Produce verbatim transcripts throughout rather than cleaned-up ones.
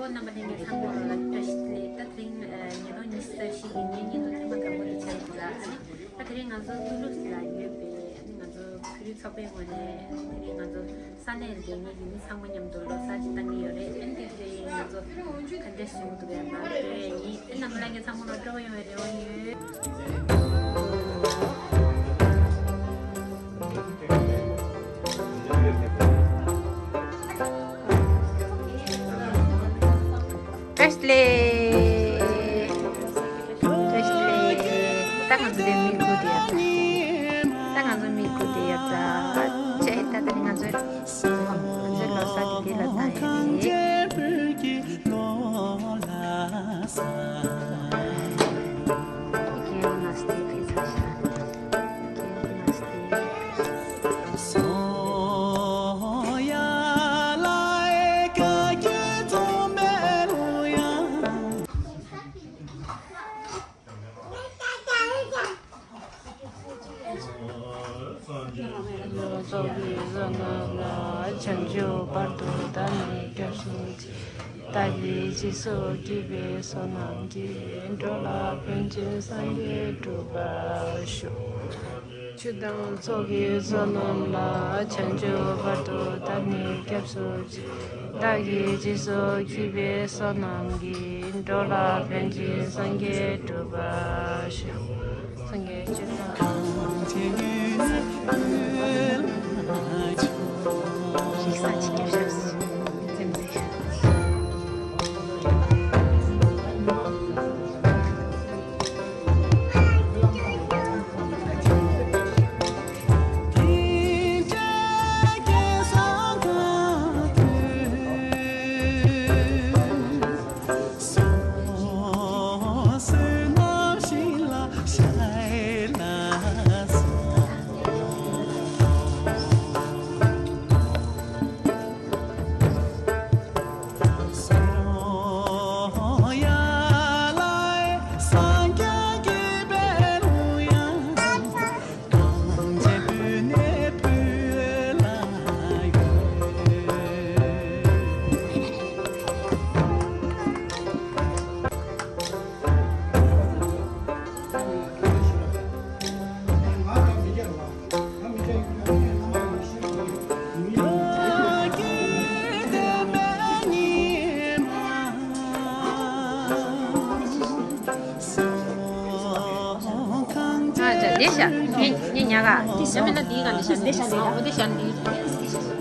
རྣམ་པ་ལྷན་རྒྱས་ཚང་མ་ལ་བཀྲ་ཤིས་བདེ་ལེགས། ད་དེ་རིང་ཨ་ཉིས་སྟོང་ཉི་ཤུ་རྩ་བཞི་གི་ཉིན་ཉིན་དུ་ཐེངས་མ་དང་པོ་དེ་ཆགས་ཡོད་ལ། ཨ་ནི་ད་དེ་རིང་ང་ཚོ་ཏུ་ལུ་སི་ལ་ཡོད་པའི་ཨ་ནི་ང་ཚོ་བོད་རིགས་ཚོགས་པའི་ངོས་ནས་ཨ་ནི་དེ་རིང་ང་ཚོ་ས་གནས་ལ་བསྡད་མཁན་གྱི་མི་ཚང་མ་མཉམ་དུ་ལོ་གསར་ཅིག་བཏང་གི་ཡོད་རེད། ཨ་ནི་དེ་དེ་རིང་ང་ཚོ་ག་འདྲས་བྱུང་འདུག་པས་མ་རེད་ཡིན། ཨ་ནི་རྣམ་པ་ལྷན་རྒྱས་ཚང་མ་ལ་སྤྲོ་པོ་ཡོང་བའི་རེ་བ་ཡོད། བཀྲ་ཤིས་བདེ་ལེགས། བཀྲ་ཤིས་བདེ་ལེགས། ད་ང་ཚོ་དེ་མི་དགུ་དེ་ཡོད་ད། ད་ང་ཚོ་མི་དགུ་དེ་ཡོད་ད། ཅེ་ད་ད་ནི་ང་ཚོ་ང་ཚོའི་ལོ་གསར་དེ་དེ་ལ་བཏང་ཡོད་རེད། ཚོགས་ཀྱི་བསོད་ནམས་ལ་བྱང་ཆུབ་བར་དུ་བདག་ནི་སྐྱབས་སུ་མཆི། བདག་གིས་སྦྱིན་སོགས་བགྱིས་པའི་བསོད་ནམས་ཀྱིས། འགྲོ་ལ་ཕན་ཕྱིར་སངས་རྒྱས་འགྲུབ་པར་ཤོག་ཆོས་དང་ཚོགས་ཀྱི་བསོད་ནམས་ལ། བྱང་ཆུབ་བར་དུ་བདག་ནི་སྐྱབས་སུ་མཆི། བདག་གིས་སྦྱིན་སོགས་བགྱིས་པའི་བསོད་ནམས་ཀྱིས། འགྲོ་ལ་ཕན་ཕྱིར་སངས་རྒྱས་འགྲུབ་པར་ཤོག་སངས་རྒྱས་ཆོས་དང་། རིགས་བཟང་ཅིག་སྐྱབས་ཤོག་ཨ་ཅག་འདི་བཞག་ངས་ངས་ཉལ་ག་འདི་བཞག་འདི་བཞག་འདི་བཞག་འདི་བཞག་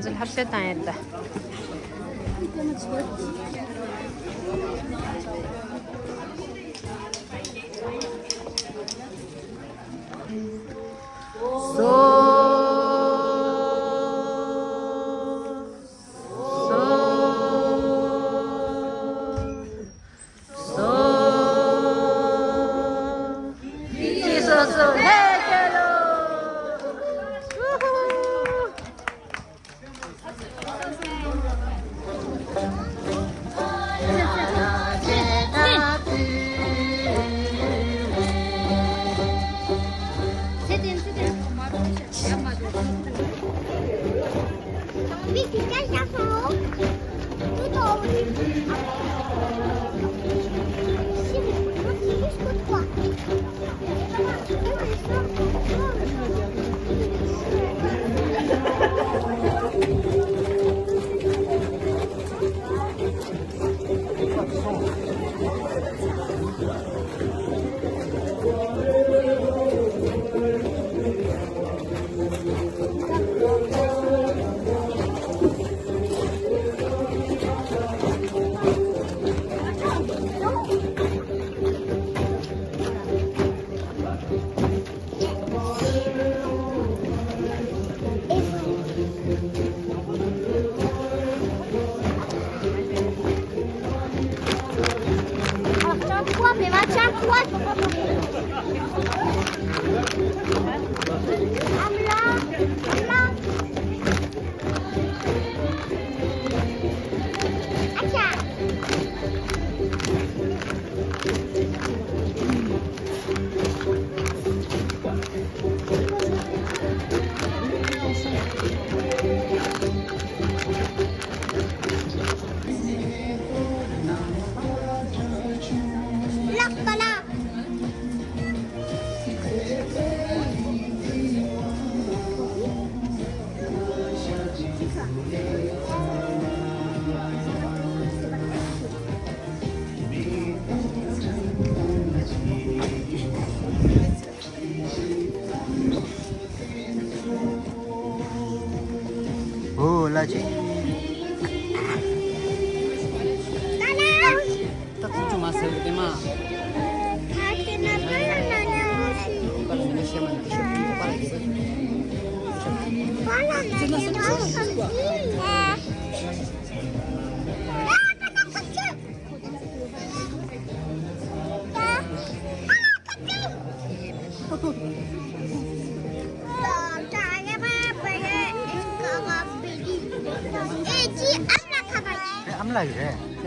ཚོ་ལྷ་བཤད་བཏང་ཡོད་ད། སོ། སོ། སོ། ཅི་སོ་སོ་ལྷ་རྒྱལ་ལོ། Oui, c'est ça, ça fait. Tout en haut. Ici, c'est jusqu'au trois. ཨོ་ལ་ཅི། ད་ཁུ་ཆུ་མ་ཟེར་གི་དེ་མ། ཨེ་ཨ་མ་ལགས་ཡིན་རེད།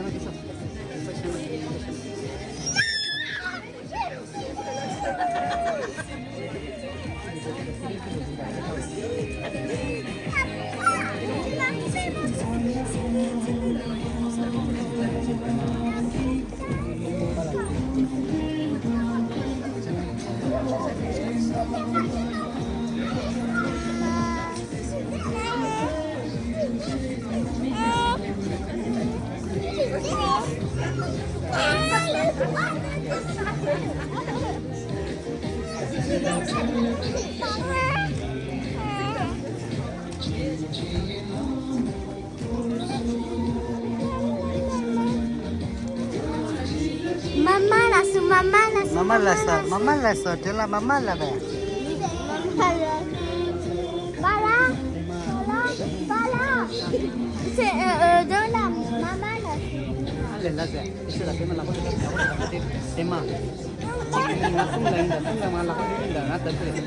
མ་མ་ལ་སོ། མ་མ་ལ་སོ། མ་མ་ལ་སོ། མ་མ་ལ་སོ། དེ་ལ་མ་མ་ལ་བས། མ་མ་ལ། བ་ལ། བ་ལ། བ་ལ། ཚེ་ཨ་ཨ་དེ་ལ་མ་མ་ལ་སོ། ཨ་ལེ་ལ་ཟེ། ཨི་ཤི་ལ་དེ་མ་ལ་ཁོ་དེ་དེ་མ། ང་གསུམ་ལ་ཡིན་ད་གསུམ་ལ་མ་ལ་ཁོ་དེ་ཡིན་ད་ང་ད་དེ།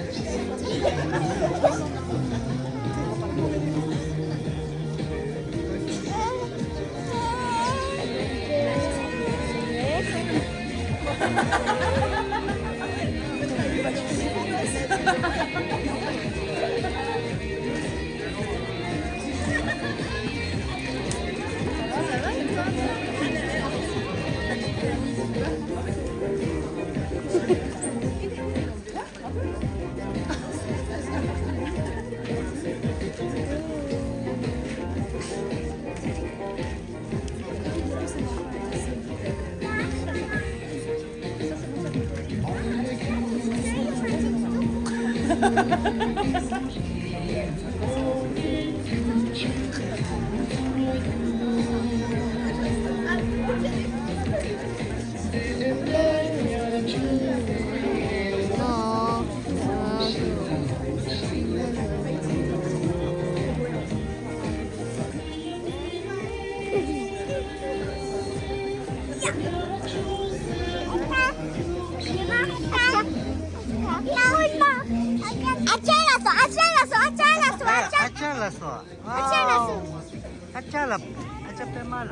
ཨ་ཅག་ལ་སོ། ཨ་ཅག་ལ་སོ། ཨ་ཅག་ཨ་ཅག་ལ་སོ། ཨ་ཅག་ལ་སོ། ཨ་ཅག་ལ། ཨ་ཅག་པད་མ་ལ།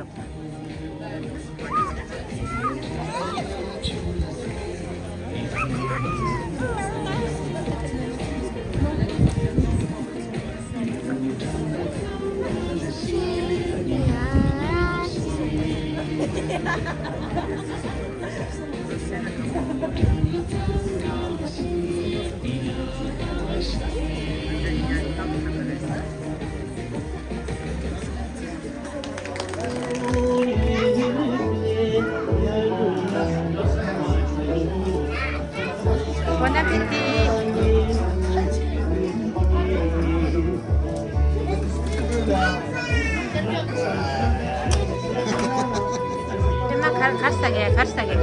Bon appétit. དེ་མ་གར་གར་ཟ་གི་གར་ཟ་གི་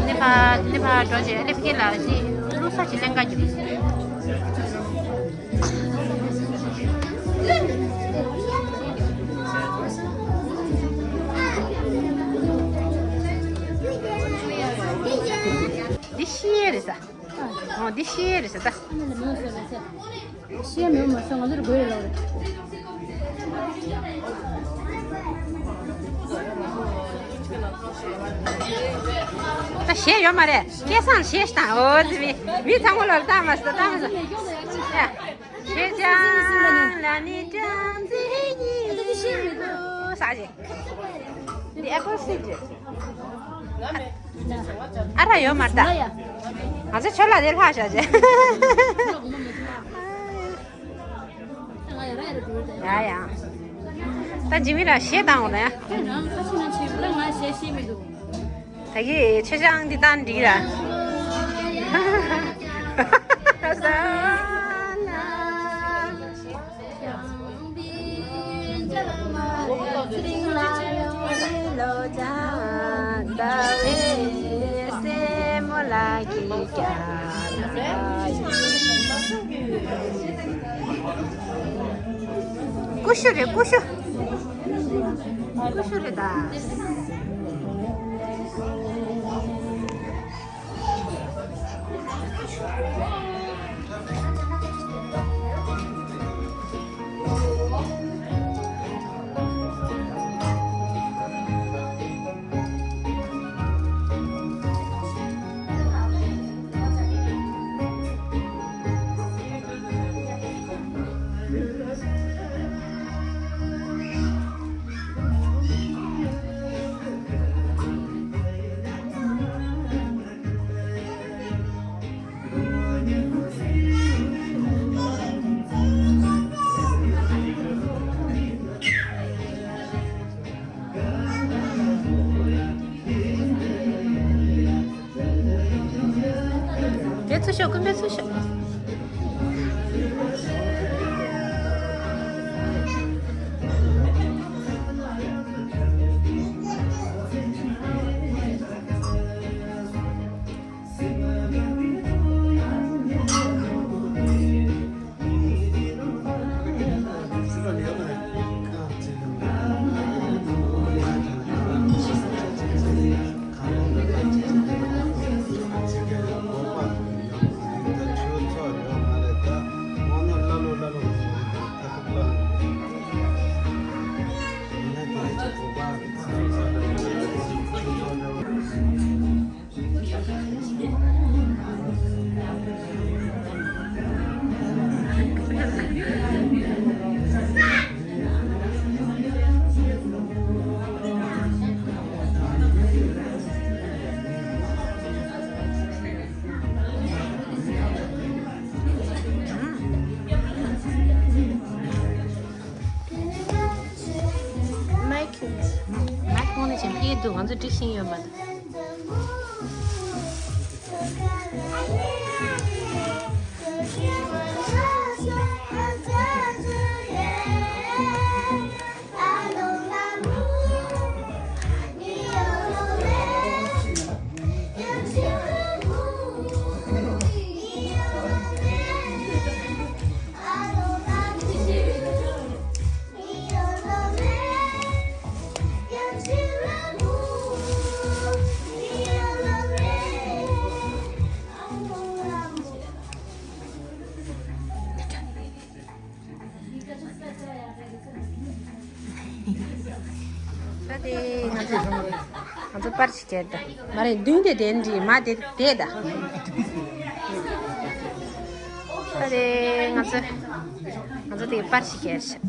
ནི་ཕ་ནི་ཕ་འགྲོ་རྗེས་ཨ་ལེ་ཕ་གི་ལ་ཞིག་བླུགས་ས་ཞིག་ལེན་ག་རྒྱུ། འདི་ཤེས་རེད་ས། འོ་འདི་ཤེས་རེད་ས་ད། ཤེས་མེད་མ་ཟ་ང་ཚོར་དགོས་ལོ་རེད། ད་ཞེས་ཡོད་མ་རེད། སྐལ་བཟང་ཞེས་དང་འོ་དེ་མི་མི་ཚང་མ་ལོར་ལྟ་མ་ཟ་ལྟ་མ་ཟ། ཡ། ཁྱེད་ཅག་ལ་ནི་བཀྲ་མཛེས་ཉིད་དུ་ཟ་ཞེས། འདི་ཨེ་པལ་སིཌ་རེད། ཨ་ར་ཡོད་མ་རེད་ད། ང་ཚོ་ཆོས་ལ་དེ་ལྷག་བཞག་བྱས། ཡ་ཡ། ད་འཇིགས་མེད་ལ་གཞས་བཏང་འོང་ན་ཡ། ད་གི་ཆེ་ཆང་འདི་བཏང་འགྲིག་ར། ཀུ་ཤུ་རེད་ཀུ་ཤུ། ཀུ་ཤུ་རེད་ད། དེ་ཚུར་ཤོག་ཀུན་དཔེ་ཚུར་ཤོག་མའིག་མའིག་ཁོང་ནས་བྱས་ཕ་གི་འདུག་ང་ཚོ་འགྲིག་བཞིན་ཡོད་མ་རེད། ང་ཚོ་པར་ཞིག་བརྒྱབ་ད། མ་རེད། མདུན་དེ་དེ་འདྲི་མ་དེ་དེ་ད། ད་དེ་ང་ཚོ་ང་ཚོ་དེ་པར་ཞིག་བརྒྱབ་ཤག